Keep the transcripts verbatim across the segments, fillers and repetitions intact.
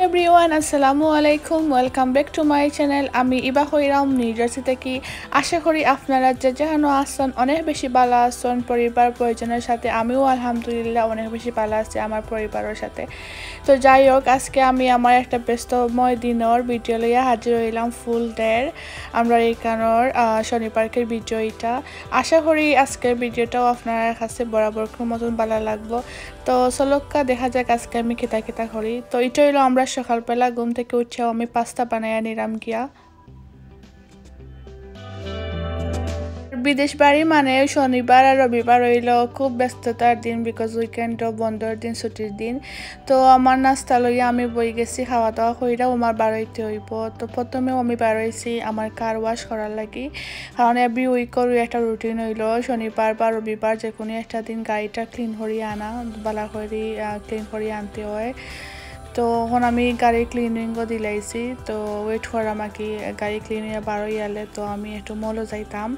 Everyone, আসসালামু আলাইকুম, welcome back to my channel। আমি ইবা কইরাম নিউ জার্সি থাকি। আশা করি আপনারা যে যেখানো আছইন অনেক বেশি ভালা আছইন, পরিবার পরিজনর সাথে। আমিও আলহামদুলিল্লাহ অনেক বেশি ভালা আছি আমার পরিবারর সাথে। তো যাই হোক, আজকে আমি আমার একটা ব্যস্তময় দিনর ভিডিও লইয়া হাজির অইলাম, ফুল ডের আমরার ইখানর, আহ, শনিবারকের ভিডিও ইটা। আশা করি আজকের ভিডিওটাও আপনারার কাছে বরাবরকার মতন ভালা লাগবো। তো চলউক্কা দেখা যাক আজকে আমি কিতা কিতা করি। তো ইটা অইলো আমরা সকালবেলা ঘুম থাকি উঠিয়াউ আমি পাস্তা বানাইয়া নিরাম গিয়া। বিদেশ বাড়ি মানে শনিবার আর রবিবার অইলো খুব ব্যস্ততার দিন, because weekend-ও বন্ধর দিন, ছুটির দিন। তো আমার নাস্তা লইয়া আমি বই গেছি, খাওয়া দাওয়া কইরাউ আমার বারইতে অইবো। তো প্রথমেউ আমি বারইছি আমার কার ওয়াশ করার লাগি, কারণ every week-র একটা রুটিন অইলো শনিবার বা রবিবার যে কোনো একটা দিন গাড়িটা ক্লিন করি আনা, ভালা করি, আহ, ক্লিন করি আনতে অয়। তো অখন আমি গাড়ি ক্লিনিংও দিলাইছি, তো ওয়েট করাম আর কি, গাড়ি ক্লিন অইয়া বারইয়ালে তো আমি একটু মলো যাইতাম,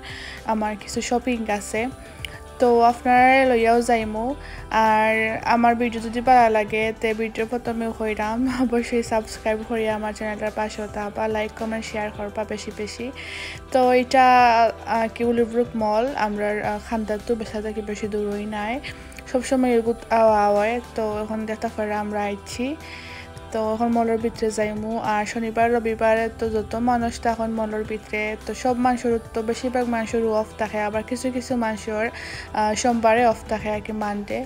আমার কিছু শপিং আছে, তো আপনারারে লইয়াও যাইমু। আর আমার ভিডিও যদি ভালা লাগে, তে ভিডিও প্রথমেউ কইরাম, অবশ্যই সাবস্ক্রাইব করিয়া আমার চ্যানেলটার পাশে থাকবা, লাইক, কমেন্ট, শেয়ার করবা বেশি বেশি। তো ইটা, আহ, কি, উলিব্রুক মল, আমরার, আহ, খান্দাত তো বেশা থাকি বেশি দূরই নায়, সবসময় এগুত আওয়া আওয়ায়। তো অখন দেখতা পাররা আমরা আইছি। তো অখন মলর ভিতরে যাইমু। আর শনিবার রবিবারে তো যত মানুষ থাকইন মলর ভিতরে, তো সব মানষর তো বেশিরভাগ মানষর অফ থাকে, আবার কিছু কিছু মানষর, আহ, সোমবারে অফ থাকে আর কি, মানডে।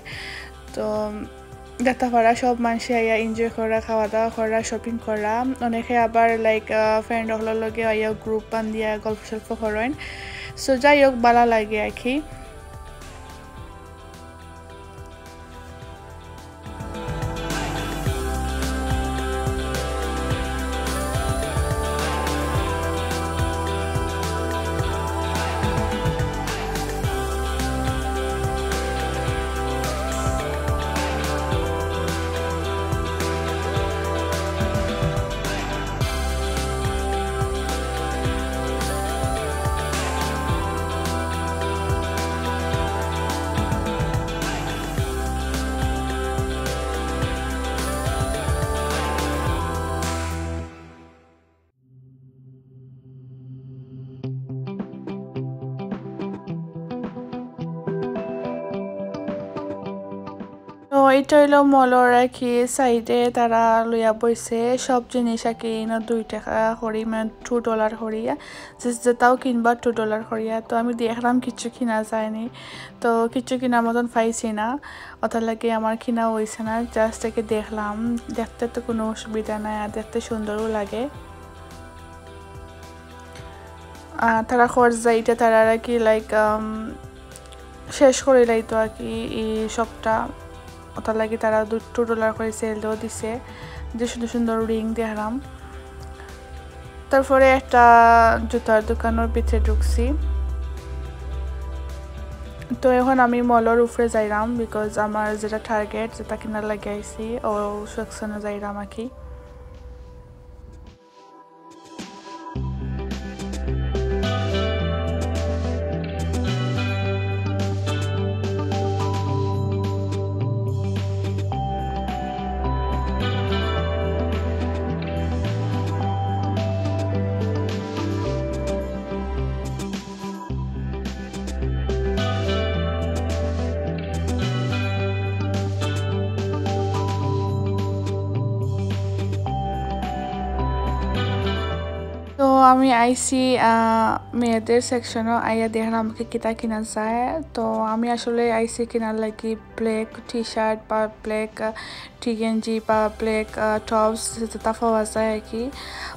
তো দেখতা পাররা সব মানষে আইয়া এনজয় করা, খাওয়া দাওয়া করা, শপিং করা, অনেকে আবার লাইক ফ্রেন্ড অকলর লগে আইয়া গ্রুপ বান্ধিয়া গল্প সল্প করইন। সো যাই হোক, ভালা লাগে আর কি। তো ইটা অইলো মলর আর কি, সাইডে তারা লইয়া বইছে সব জিনিস আর কি, ইনো দুই টেকা করি, মানে টু ডলার করি, যে যেটাও কিনবা টু ডলার করিয়া। তো আমি দেখরাম কিচ্ছু কিনা যায়নি, তো কিচ্ছু কিনার মতন পাইছি না, অটার লাগি আমার কিনা অইছে না। জাস্ট একে দেখলাম, দেখতে তো কোনো অসুবিধা নাই, আর দেখতে সুন্দরও লাগে। আহ, তারা খরচ যায়, ইটা তারা আর কি, লাইক, আম, শেষ করিলাইতো আর কি ই শপটা, অটার লাগি তারা টু ডলার করি সেল দিছে। যে সুন্দর সুন্দর রিং দেখরাম। তারপরে একটা জুতার দোকানর ভিতরে ঢুকছি। তো অখন আমি মলর উপরে যাইরাম, because আমার যেটা টার্গেট, যেটা কিনার লাগি আইছি, ও সেকশনে যাইরাম আর কি। তো আমি আইছি, আহ, মেয়েদের সেকশনও, আইয়া দেখলাম আমাকে কিতা কিনা যায়। তো আমি আসলে আইছি কিনার লাগি ব্ল্যাক টি শার্ট বা ব্ল্যাক, আহ, টি গেঞ্জি বা ব্ল্যাক, আহ, টপস যেটা পাওয়া যায় আর কি,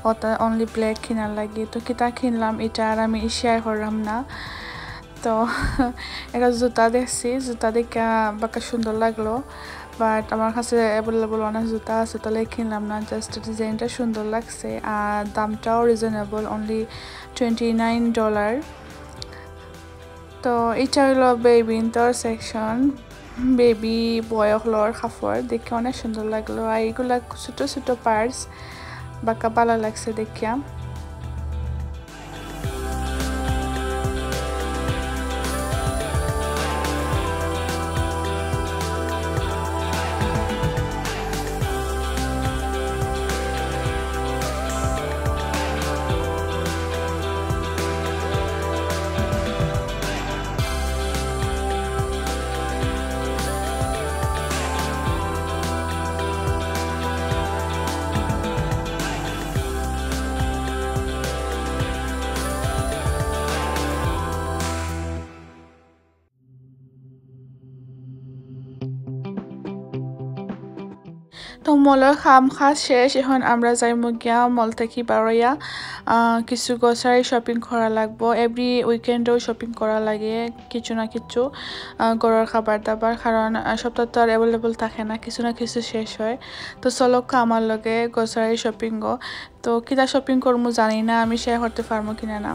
ওটা অনলি ব্ল্যাক কিনার লাগি। তো কিতা কিনলাম ইটা আর আমি শেয়ার করলাম না। তো একটা জুতা দেখছি, জুতা দেখে বাক্কা সুন্দর লাগলো, বাট আমার কাছে অ্যাভেলেবল অনেক জুতা আছে, তাহলে কিনলাম না। জাস্ট ডিজাইনটা সুন্দর লাগছে আর দামটাও reasonable, only twenty nine dollar. তো ইটা অইলো বেবিন্তর সেকশন, বেবি বয় অকলর কাপড় দেখে অনেক সুন্দর লাগলো। আর এগুলা ছোট ছোট পার্স, বাক্কা ভালা লাগছে দেখিয়া। মলর কাম কাজ শেষ, এখন আমরা যাইমু গিয়া মল থাকি বারইয়া, আহ, কিছু গ্রোসারি শপিং করা লাগবো। এভরি উইকেন্ডও শপিং করা লাগে কিছু না কিছু, আহ, ঘরর খাবার দাবার, কারণ, আহ, সপ্তাহ তো আর অ্যাভেলেবল থাকে না, কিছু না কিছু শেষ হয়। তো চলউক্কা আমার লগে গ্রোসারি শপিংও। তো কিতা শপিং করমু জানি না, আমি শেয়ার করতে পারমু কিনা না।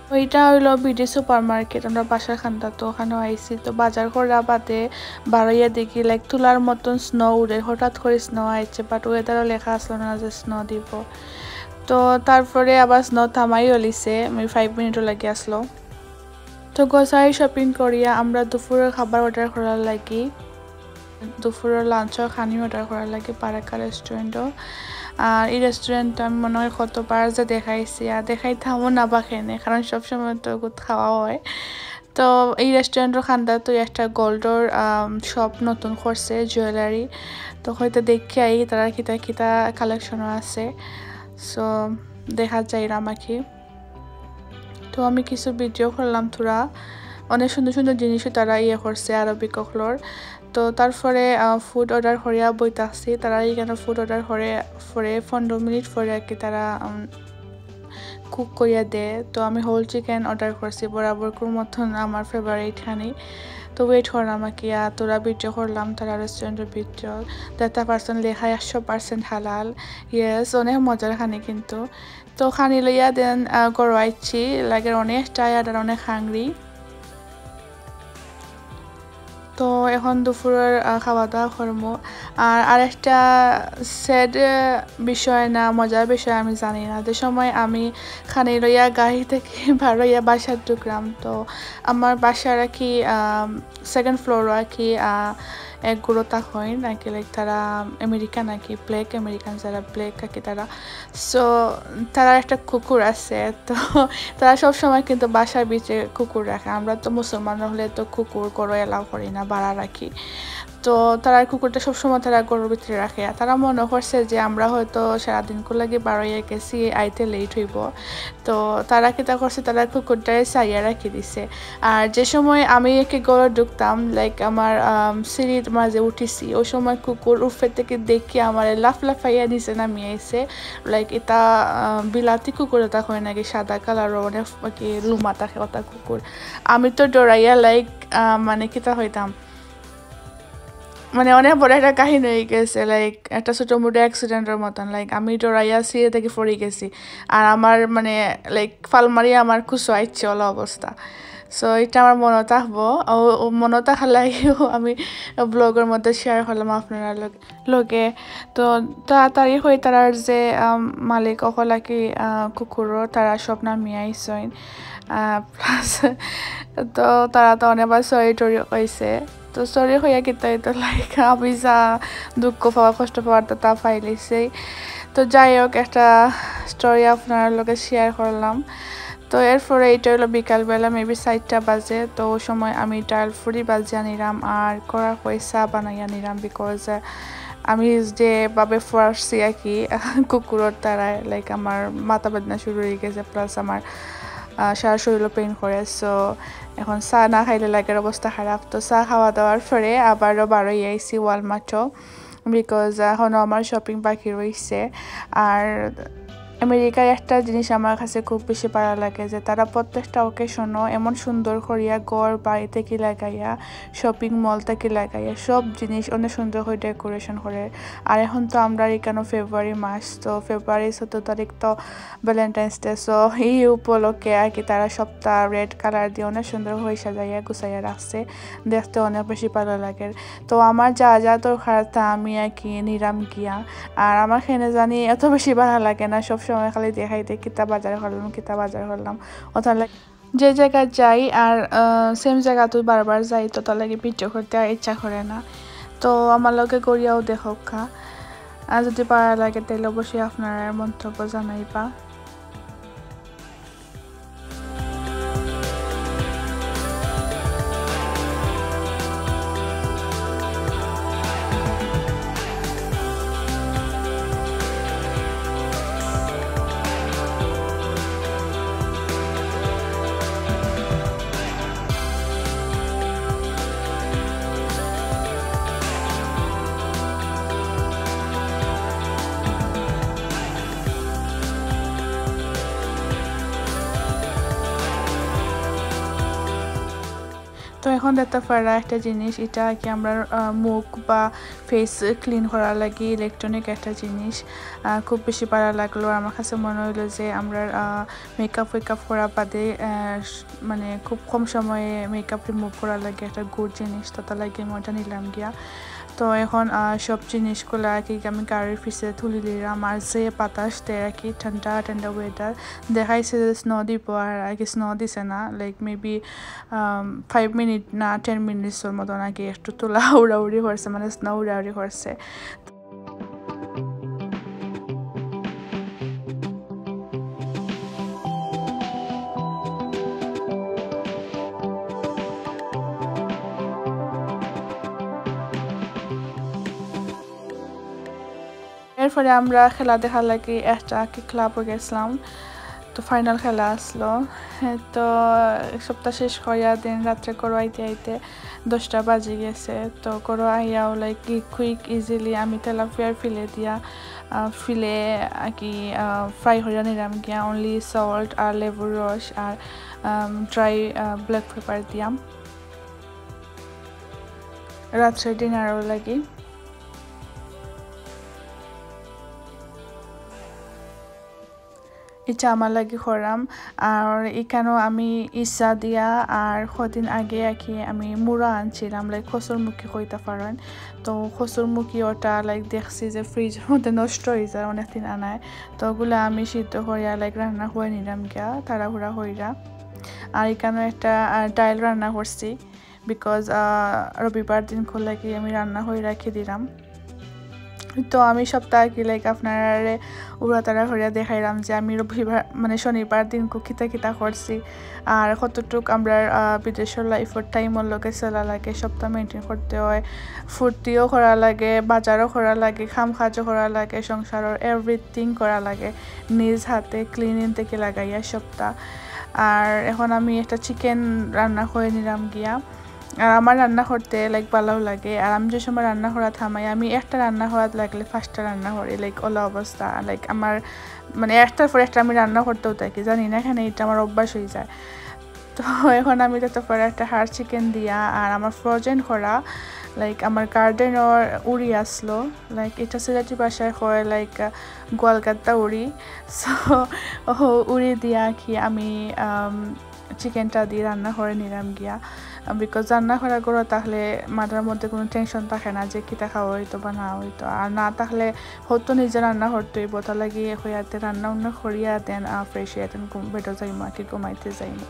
তো ইটা অইলো বিডি সুপার মার্কেট, আমরা বাসার কান্দাত, তো ওখানো আইছি। তো বাজার করা বাদে বারইয়া দেখি, লাইক, তুলার মতন স্নো উড়ে, হঠাৎ করি স্নো আইছে, বাট ওয়েদারও লেখা আসলো না যে স্নো দিব। তো তারপরে আবার স্নো থামাই অলিছে, আমি ফাইভ মিনিটও লাগি আসলো। তো গ্রোসারি শপিং করিয়া আমরা দুপুরর খাবার অর্ডার করার লাগি, দুপুরর লাঞ্চর খানি অর্ডার করার লাগি পারাক্কা রেস্টুরেন্টও। আর এই রেস্টুরেন্ট আমি মনে হয় কতবার যে দেখাইছি, আর দেখাইতামও না বা কেনে, কারণ সবসময় তো গুত খাওয়া হয়। তো এই রেস্টুরেন্টর কান্দাত তো একটা গোল্ডর শপ নতুন করছে, জুয়েলারি। তো হয়তো দেখিয়াই তারা কিতা কিতা কালেকশনও আছে, সো দেখা যাইরাম আর কি। তো আমি কিছু ভিডিও করলাম থুড়া, অনেক সুন্দর সুন্দর জিনিসও তারা ইয়ে করছে আরবিক অকলর। তো তারপরে ফুড অর্ডার করিয়া বই থাকছি, তারা এখানো ফুড অর্ডার করে পরে পনেরো মিনিট পরে আর কি তারা কুক করিয়া দেয়। তো আমি হোল চিকেন অর্ডার করছি, বরাবরকুর মতন আমার ফেভারিট খানি। তো ওয়েট করলাম আর কি, আর থুড়া ভিডিও করলাম তারা রেস্টুরেন্টর ভিতর। দেড়টা পার্সেন্ট লেখা একশো পার্সেন্ট হালাল। ইয়েস, অনেক মজার খানি কিন্তু। তো খানি লইয়া দেন ঘরো আইছি, লাগে অনেক টায়ার্ড আর অনেক হাংরি। তো এখন দুপুরর, আহ, খাওয়া দাওয়া করমু। আর আরেকটা স্যাড বিষয় না মজার বিষয় আমি জানি না, যে সময় আমি খানি লইয়া গাড়ি থাকি বারইয়া বাসাত ঢুকলাম, তো আমার বাসার আর কি, আম, সেকেন্ড ফ্লোরও আর কি, আহ, এক গুরুতা হয় নাকি, লাইক, তারা আমেরিকান আর কি, ব্ল্যাক আমেরিকান, যারা ব্ল্যাক আর কি তারা। সো তারার একটা কুকুর আছে, তো তারা সব সময় কিন্তু বাসার ভিতরে কুকুর রাখে। আমরা তো মুসলমান হলে তো কুকুর ঘরো অ্যালাউ করি না, বারা রাখি। তো তারার কুকুরটা সবসময় তারা ঘরর ভিতরে রাখে। আর তারা মনে করছে যে আমরা হয়তো সারাদিনকুর লাগি বারইয়া গেছি, আইতে লেট হইব। তো তারা কিতা করছে, তারা কুকুরটারে ছাড়িয়া রাখি দিছে। আর যে সময় আমি আর কি ঘরো ঢুকতাম, লাইক, আমার, আম, সিঁড়ির মাঝে উঠিছি, ওই সময় কুকুর উপরে থাকি দেখি আমারে লাফ লাফাইয়া নিচে নামি আইছে। লাইক, এটা, আহ, বিলাতি কুকুর, এটা হয় নাকি সাদা কালারর, অনেক আর কি লুমা থাকে ওটা কুকুর। আমি তো ডরাইয়া, লাইক, আহ, মানে, কিতা হইতাম, মানে, অনেক বড় একটা কাহিনী হয়ে গেছে, লাইক, একটা ছোটো মোটো অ্যাক্সিডেন্টর মতন। লাইক, আমি ডরাইয়া সিঁড়ি থাকি পড়ি গেছি, আর আমার, মানে, লাইক, ফাল মারি আমার কুচো আইছে, ওলা অবস্থা। সো এটা আমার মনো থাকবো, ও, ও মনো থাকার লাগিও আমি ব্লগর মধ্যে শেয়ার করলাম আপনারার লগে। লগে। তো তাড়াতাড়ি হয়ে তারার যে, আম, মালিক অকল আর কি, আহ, কুকুরর, তারা সব নামিয়া আইসইন। আহ, প্লাস তো তারা তো অনেকবার সরি টরি কইছে। তো সরি কইয়া কিতা তো, লাইক, আমি যা দুঃখ পাওয়া, কষ্ট পাওয়ার তো তা পাইলিছি। তো যাই হোক, একটা স্টোরি আপনারার লগে শেয়ার করলাম। তো এরপরে এটা হলো বিকালবেলা, মেবি চারটা বাজে। তো ওই সময় আমি ডাল ফুরি বাজিয়া নিলাম আর করা কই চা বানাইয়া নিলাম, বিকজ আমি যেভাবে ফোয়ারছি আর কি কুকুরর তারায়, লাইক, আমার মাথা বেদনা শুরু হয়ে গেছে, প্লাস আমার, আহ, সারা শরীরও পেইন করে। সো এখন চা না খাইলে লাগের অবস্থা খারাপ। তো চা খাওয়া দাওয়ার পরে আবারও বারই আইছি ওয়ালমার্টও, বিকজ এখনও আমার শপিং বাকি রইছে। আর আমেরিকার একটা জিনিস আমার কাছে খুব বেশি ভালা লাগে, যে তারা প্রত্যেকটা অকেশনও এমন সুন্দর করিয়া ঘর বাড়ি থাকি লাগাইয়া, শপিং মল থাকি লাগাইয়া, সব জিনিস অনেক সুন্দর করে ডেকোরেশন করে। আর এখন তো আমরার এখানো ফেব্রুয়ারি মাস, তো ফেব্রুয়ারি চৌদ্দ তারিখ তো ভ্যালেন্টাইন্স ডে। সো এই উপলক্ষে আর কি তারা সবটা রেড কালার দিয়া অনেক সুন্দর করে সাজাইয়া গুছাইয়া রাখছে, দেখতে অনেক বেশি ভালা লাগে। তো আমার যা যা দরকার তা আমি আর কি নিলাম গিয়া। আর আমার কেনে জানি এত বেশি ভালা লাগে না, সব সময় খালি দেখাই দেয় কিতা বাজার করলাম, কিতা বাজার করলাম, ওটার লাগি যে জায়গাত যাই আর, আহ, সেম জায়গাত বারবার যাই, তো তার লাগি ভিডিও করতে আর ইচ্ছা করে না। তো আমার লগে করিয়াও দেখউক্কা, আর যদি ভালা লাগে তাহলে অবশ্যই আপনারার মন্তব্য জানাইবা। এখন দেখতা পাররা একটা জিনিস, ইটা আর কি আমরার, আহ, মুখ বা ফেস ক্লিন করার লাগি ইলেকট্রনিক একটা জিনিস। আহ, খুব বেশি ভালা লাগলো। আমার কাছে মনে হইলো যে আমরার, আহ, মেকআপ ওয়েকআপ করা বাদে, আহ, স-, মানে খুব কম সময়ে মেকআপ রিমুভ করার লাগি একটা গুড জিনিস, তো তার লাগি আমি ওটা নিলাম গিয়া। তো এখন, আহ, সব জিনিসগুলা আর কি আমি গাড়ির পিছে তুলি দিলাম। আর যে বাতাস দেয় আর কি, ঠান্ডা ঠান্ডা ওয়েদার, দেখাইছে যে স্নো দিব, আর আর কি স্নো দিছে না, লাইক মেবি ফাইভ মিনিট না টেন মিনিটসর মতন আর কি একটু তুলা উড়াউড়ি করছে, মানে স্নো উড়াউড়ি করছে। এরপরে আমরা খেলা দেখার লাগি একটা কি ক্লাবও গেছিলাম, তো ফাইনাল খেলা আসলো। তো সবটা শেষ করিয়া দিন রাত্রে ঘরো আইতে আইতে দশটা বাজি গেছে। তো ঘরো আইয়াও লাইক কি কুইক ইজিলি আমি তেলাপিয়ার ফিলে দিয়া, আহ, ফিলে আর কি ফ্রাই করিয়া নিলাম গিয়া, অনলি সল্ট আর লেবুর রস আর ড্রাই ব্ল্যাক পেপার দিয়াম রাত্রে ডিনারও লাগি। ইটা আমার লাগি করাম। আর এখানেও আমি ইসা দিয়া আর কদিন আগে আর কি আমি মুরা আনছিলাম, লাইক কচুরমুখী কইতা পারেন। তো কচুরমুখী ওটা লাইক দেখছি যে ফ্রিজর মধ্যে নষ্ট হয়ে যায় অনেকদিন আনায়, তো ওগুলা আমি সিদ্ধ করিয়া লাইক রান্না করে নিলাম গিয়া তাড়াহুড়া কইরা। আর এখানেও একটা, আহ, ডাইল রান্না করছি, বিকজ রবিবার দিন খোলাকে আমি রান্না করে রাখি দিলাম। তো আমি সবটা আর কি লাইক আপনারারে উড়াতাড়া করিয়া দেখাইলাম যে আমি রবিবার মানে শনিবার দিন কিতা কিতা করছি, আর কতটুক আমরা, আহ, বিদেশের লাইফর টাইমর লগে চলা লাগে, সবটা মেনটেন করতে হয়, ফুর্তিও করা লাগে, বাজারও করা লাগে, কাম কাজও করা লাগে, সংসারের এভরিথিং করা লাগে, নিজ হাতে ক্লিনিং থেকে লাগাইয়া সবটা। আর এখন আমি একটা চিকেন রান্না করে নিলাম গিয়া। আর আমার রান্না করতে লাইক ভালো লাগে। আর আমি যে সময় রান্না করা থামাই, আমি একটা রান্না করাত লাগলে পাঁচটা রান্না করি, লাইক ওলা অবস্থা। লাইক আমার মানে একটার পর একটা আমি রান্না করতেও থাকি, জানি না কেনে এটা আমার অভ্যাস হয়ে যায়। তো এখন আমি তাতে পরে একটা হাড় চিকেন দিয়া আর আমার ফ্রোজেন করা, লাইক আমার গার্ডেনর উড়ি আসলো, লাইক এটা সিলেটি ভাষায় হয় লাইক গোয়ালগাদ্দা উড়ি। সো উড়ি দিয়া কি আমি, আম, চিকেনটা দিয়ে রান্না করে নিলাম গিয়া, বিকজ রান্না করা করো তাহলে মাথার মধ্যে কোনো টেনশন থাকে না যে কিতা খাওয়া হইতো বা না হইতো। আর না থাকলে হয়তো নিজে রান্না করতে হইব, তার লাগি হইয়াতে রান্না উন্না করিয়া দেন ফ্রেশ হইয়া দেন ঘুম বেডও যাইমু আর কি, ঘুমাইতে যাইমু।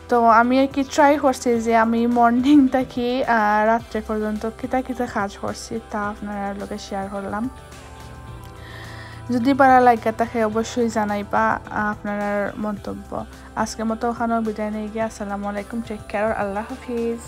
তো আমি আর কি ট্রাই করছি যে আমি মর্নিং থাকি, আহ, রাত্রে পর্যন্ত কিতা কিতা কাজ করছি তা আপনারার লগে শেয়ার করলাম। যদি ভালা লাগে থাকে অবশ্যই জানাইবা, আহ, আপনারার মন্তব্য। আজকের মতো ওখানেও বিদায় নিয়ে গিয়ে আসসালামু আলাইকুম, টেক কেয়ার, আল্লাহ হাফিজ।